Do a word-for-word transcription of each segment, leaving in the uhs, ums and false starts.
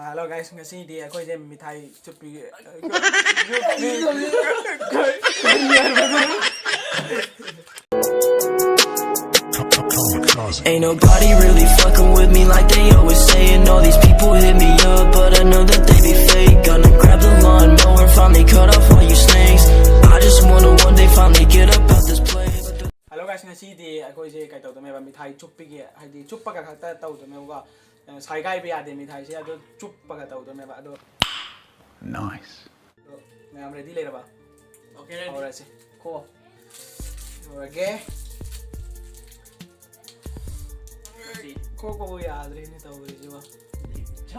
Hello guys, ꯉꯁꯤꯗꯤ ꯑꯩꯈꯣꯏꯁꯦ mithai ꯆꯨꯞꯄꯤ. Ain't nobody really fucking with me like they always saying. All these people hit me up, but I know that they be fake. Gonna grab the lawnmower, finally cut off all you snakes. I just wanna one day finally get up out this place. Hello guys, ꯉꯁꯤꯗꯤ ꯑꯩꯈꯣꯏꯁꯦ ꯀꯩ ꯇꯧꯗꯣꯏꯅꯦꯕ, ꯃꯤꯊꯥꯏ ꯆꯨꯞꯄꯤꯒꯤ, ꯍꯥꯏꯗꯤ ꯆꯨꯞꯄꯒ ꯈꯛꯇ ꯇꯧꯗꯣꯏꯅꯦꯕꯀꯣ. ꯁꯥꯏꯒꯥꯏꯕ ꯌꯥꯗꯦ ꯃꯤꯊꯥꯏꯁꯦ, ꯑꯗꯣ ꯆꯨꯞꯄꯒ ꯇꯧꯗꯣꯏꯅꯦꯕ. ꯑꯗꯣ Nice. ꯑꯗꯣ ꯃꯌꯥꯝ ꯔꯦꯗꯤ ꯂꯩꯔꯕ? Okay, ready. ꯍꯧꯔꯁꯤ. ꯈꯣ. ꯍꯧꯔꯒꯦ. ꯈꯣ ꯀꯣ ꯌꯥꯗ꯭ꯔꯦꯅꯦ ꯇꯧꯔꯤꯁꯤꯕꯣ.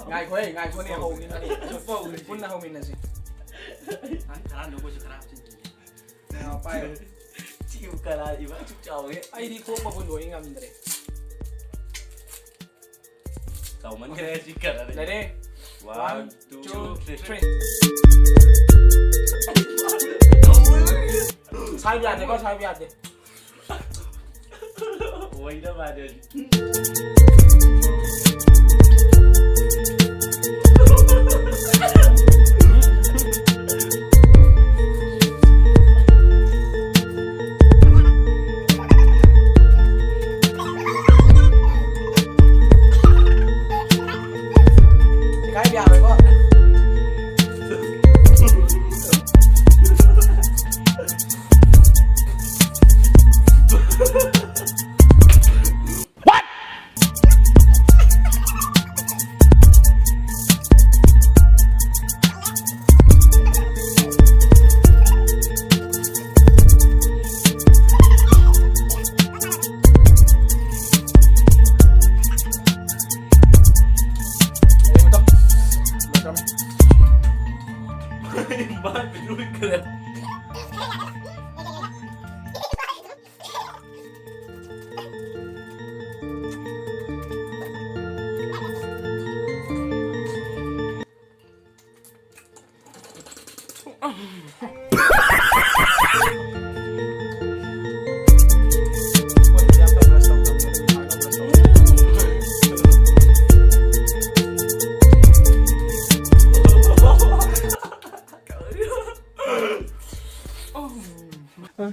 ꯉꯥꯏꯈꯣꯍꯦ, ꯉꯥꯏꯈꯣꯅꯦ, ꯍꯧꯈꯤꯅꯅꯦ. ꯄꯨꯟꯅ ꯍꯧꯃꯤꯟꯅꯁꯤ. ꯈꯔ ꯂꯨꯕꯁꯨ ꯈꯔ ꯍꯥꯞꯆꯤꯟꯁꯤꯅꯦ꯫ ꯄꯥꯏꯌꯨ꯫ ꯊꯤꯕꯨ ꯀꯅꯥ ꯏꯃꯥ ꯑꯁꯨꯛ ꯆꯥꯎꯋꯦ꯫ ꯑꯩꯗꯤ ꯈꯣꯛꯄꯕꯨ ꯂꯣꯏ ꯉꯝꯗ꯭ꯔꯦ꯫ ꯆꯥꯎꯃꯟꯈ꯭ꯔꯦ ꯁꯤ ꯀꯅꯥꯗ? ꯂꯩꯔꯦ꯫ One, two, three. ꯁꯥꯏꯕ ꯌꯥꯗꯦꯀꯣ, ꯁꯥꯏꯕ ꯌꯥꯗꯦ꯫ ꯑꯣꯏꯗ ꯃꯥꯜꯂꯦ ꯍꯧꯖꯤꯛ꯫ ꯁꯤꯒꯥꯏꯕ ꯌꯥꯔꯣꯏꯀꯣ꯫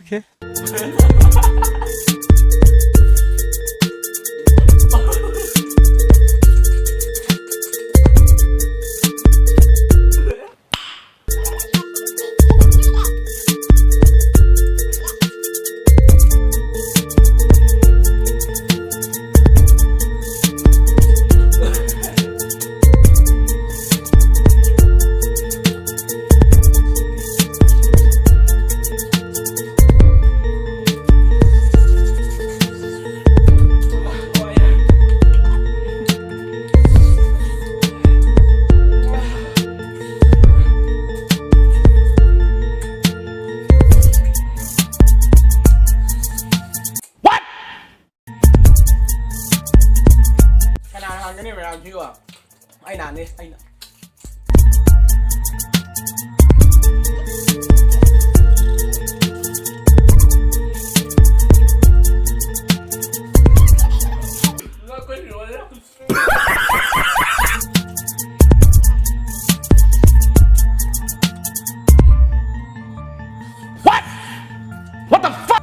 Okay. What? ꯀꯅꯥꯅ ꯍꯥꯟꯒꯅꯤ ꯃꯌꯥꯝꯁꯤꯕꯣ? ꯑꯩꯅ ꯍꯥꯟꯅꯤ, ꯑꯩꯅ꯫ What? What the fuck?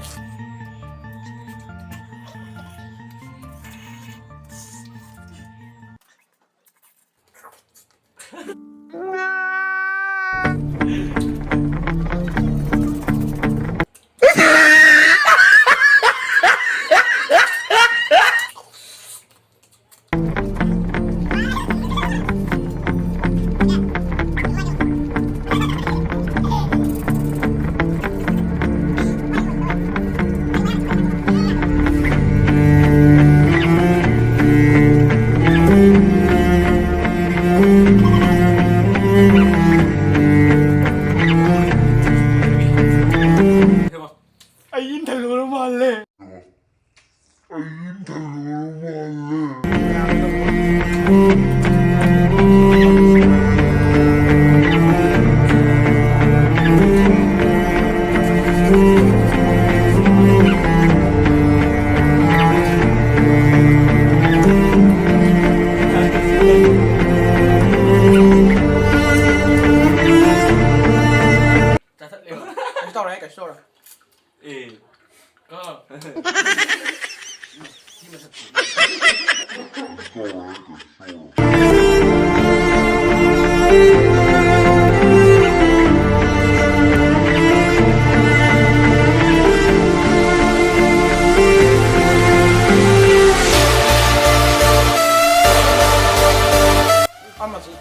ꯑꯃꯁꯤ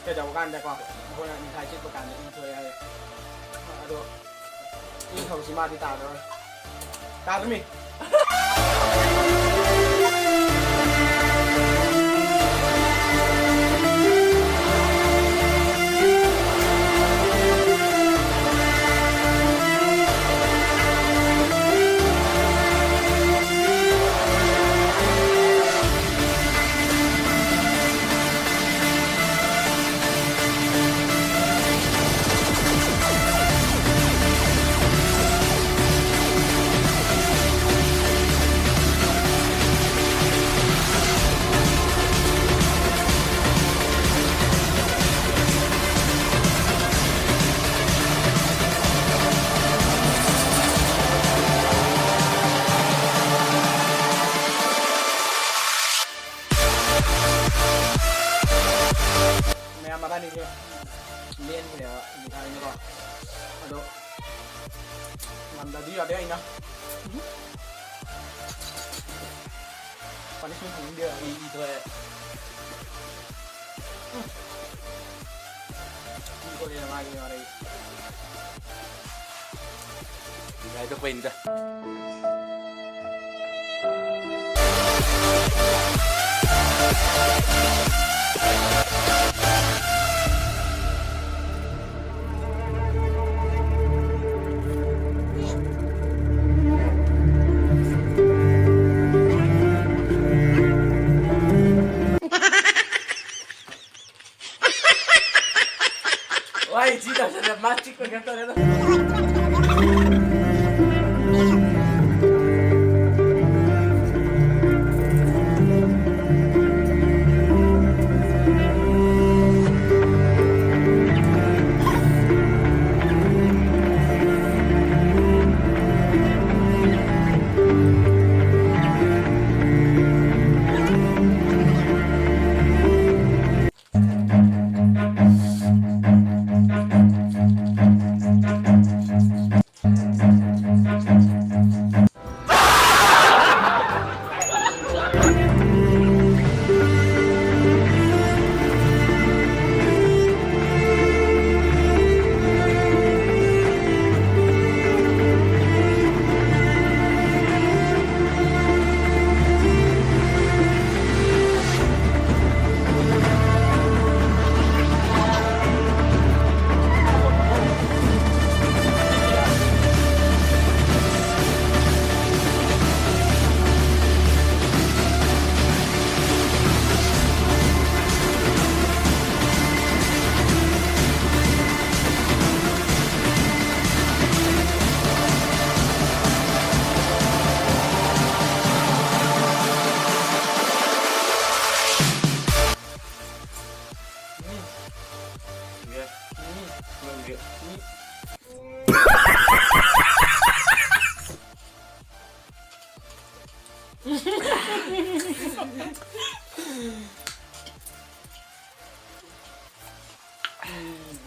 ꯀꯩꯗꯧꯕ ꯀꯥꯟꯗꯀꯣ, ꯑꯩꯈꯣꯏꯅ ꯅꯤꯡꯈꯥꯏ ꯆꯤꯛꯄ ꯀꯥꯟꯗ ꯏ ꯊꯣꯛꯑꯦ ꯍꯥꯏꯌꯦ꯫ ꯑꯗꯣ ꯏ ꯊꯣꯛꯄꯁꯤ ꯃꯥꯗꯤ ꯇꯥꯗꯧꯔꯦ꯫ ꯇꯥꯗ꯭ꯔꯃꯤ꯫ ꯃꯌꯥꯝ ꯃꯕꯥꯅꯤꯁꯦ ꯂꯦꯟꯈ꯭ꯔꯦꯕ ꯅꯤꯡꯈꯥꯏꯅꯤꯀꯣ꯫ ꯑꯗꯣ ꯉꯝꯗ꯭ꯔꯗꯤ ꯌꯥꯗꯦ ꯑꯩꯅ꯫ ꯄꯅꯤꯁꯃꯦꯟ ꯐꯪꯅꯤꯡꯗꯦ꯫ ꯏ ꯊꯣꯛꯑꯦ꯫ ꯏ ꯊꯣꯛꯑꯦ ꯃꯥꯒꯤ ꯋꯥꯔꯤ꯫ ꯍꯥꯏꯗꯣꯛꯄꯩꯅꯤꯗ꯫ ꯋꯥꯏ ꯁꯤ ꯇꯧꯁꯜꯂꯦ, ꯃꯥ ꯆꯤꯛꯄ ꯀꯩꯝ ꯇꯧꯔꯦ ꯑꯗꯣ꯫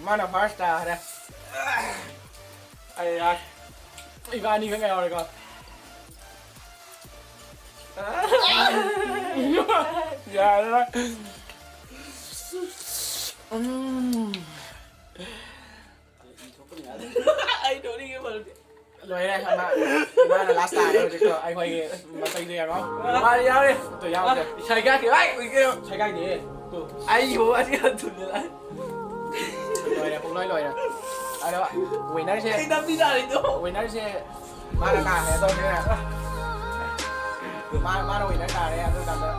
ꯃꯥꯅ first ꯇꯥꯈ꯭ꯔꯦ꯫ ꯑꯩ ꯌꯥ-, ꯏꯕꯥꯅꯤ ꯈꯛ ꯌꯥꯎꯔꯦꯀꯣ꯫ ꯌꯥꯔꯦ꯫ ꯎꯝ꯫ ꯑꯩ ꯅꯣꯛꯅꯤꯡꯉꯦ ꯃꯔꯨꯞ꯫ ꯂꯣꯏꯔꯦ, ꯑꯃ, ꯃꯥꯅ last ꯇꯥꯔꯦ ꯍꯧꯖꯤꯛꯇꯣ, ꯑꯩꯈꯣꯏꯒꯤ ꯃꯇꯩꯗꯣ ꯌꯦꯡꯉꯣ꯫ ꯃꯥ ꯌꯥꯎꯔꯦ꯫ ꯇꯣ, ꯌꯥꯎꯔꯦ꯫ ꯁꯥꯏꯒꯥꯏ, ꯑꯩ ꯎꯏꯒꯦ꯫ ꯁꯥꯏꯒꯥꯏꯅꯦ꯫ ꯇꯣ꯫ ꯑꯩ ꯍꯣ, ꯑꯁꯤ ꯌꯥꯝ ꯊꯨꯅ ꯂꯥꯛꯑꯦ꯫ ꯂꯣꯏꯔꯦ, ꯄꯨꯡꯂꯣꯏ ꯂꯣꯏꯔꯦ꯫ ꯑꯗꯣ winner ꯁꯦ, ꯑꯩ ꯅꯝꯕꯤ ꯇꯥꯔꯤꯗꯣ꯫ Winner ꯁꯦ ꯃꯥꯅ ꯇꯥꯔꯦ, ꯑꯗꯣ ꯃꯥ-, ꯃꯥꯅ winner ꯇꯥꯔꯦ꯫ ꯑꯗꯨ ꯀꯥꯟꯗ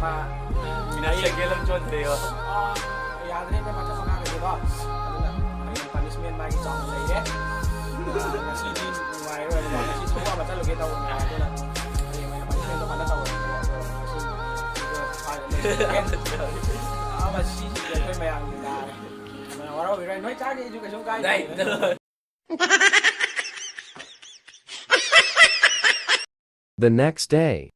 ꯃꯥ ꯃꯤꯅꯠ second ꯑꯃ ꯆꯣꯟꯗ꯭ꯔꯦꯕ꯫ ꯌꯥꯗ꯭ꯔꯦꯅꯦ, ꯃꯊꯛ ꯃꯈꯥ ꯀꯩꯗꯧꯕ꯫ ꯑꯗꯨꯅ ꯍꯌꯦꯡ punishment ꯃꯥꯒꯤ ꯆꯥꯎꯅ ꯂꯩꯔꯦ꯫ ꯉꯁꯤꯗꯤ ꯅꯨꯡꯉꯥꯏꯔꯣꯏ꯫ ꯉꯁꯤ ꯊꯕꯛ ꯑꯃ ꯆꯠꯂꯨꯒꯦ ꯇꯧꯕꯅꯦ꯫ ꯑꯗꯨꯅ ꯍꯌꯦꯡ ꯑꯣꯏꯅ punishment ꯗꯣ ꯐꯖꯅ ꯇꯧꯔꯒꯦ꯫ ꯑꯗꯣ ꯉꯁꯤ video ꯁ꯭ꯋꯥꯏꯗ ꯂꯣꯏꯁꯤꯜꯂꯒꯦ꯫ ꯑꯃ ꯁꯤꯁꯤꯗꯤ ꯑꯩꯈꯣꯏ ꯃꯌꯥꯝꯒꯤ ꯇꯥꯔꯦ꯫ ꯃꯌꯥꯝ ꯋꯥꯔꯧꯕꯤꯔꯣꯏ꯫ ꯅꯣꯏ ꯆꯥꯒꯦꯁꯨ ꯀꯩꯁꯨꯝ ꯀꯥꯏꯗꯦ꯫ The next day.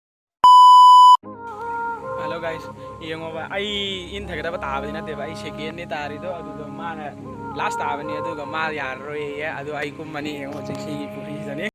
Hello guys, ꯌꯦꯡꯉꯣꯕ, ꯑꯩ ꯏꯟꯊꯒꯗꯕ ꯇꯥꯕꯗꯤ ꯅꯠꯇꯦꯕ, ꯑꯩ second ꯅꯦ ꯇꯥꯔꯤꯗꯣ, ꯑꯗꯨꯗꯣ ꯃꯥꯅ last ꯇꯥꯕꯅꯤ, ꯑꯗꯨꯒ ꯃꯥ ꯌꯥꯔꯔꯣꯏꯌꯦ, ꯑꯗꯨ ꯑꯩ ꯀꯨꯝꯃꯅꯤ꯫ ꯌꯦꯡꯉꯣ, ꯍꯧꯖꯤꯛ ꯁꯤꯒꯤ ꯄꯨꯈ꯭ꯔꯤꯁꯤꯗꯅꯤ꯫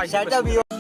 ꯁꯤꯌꯥꯔ ꯇꯧꯕꯤꯌꯣ꯫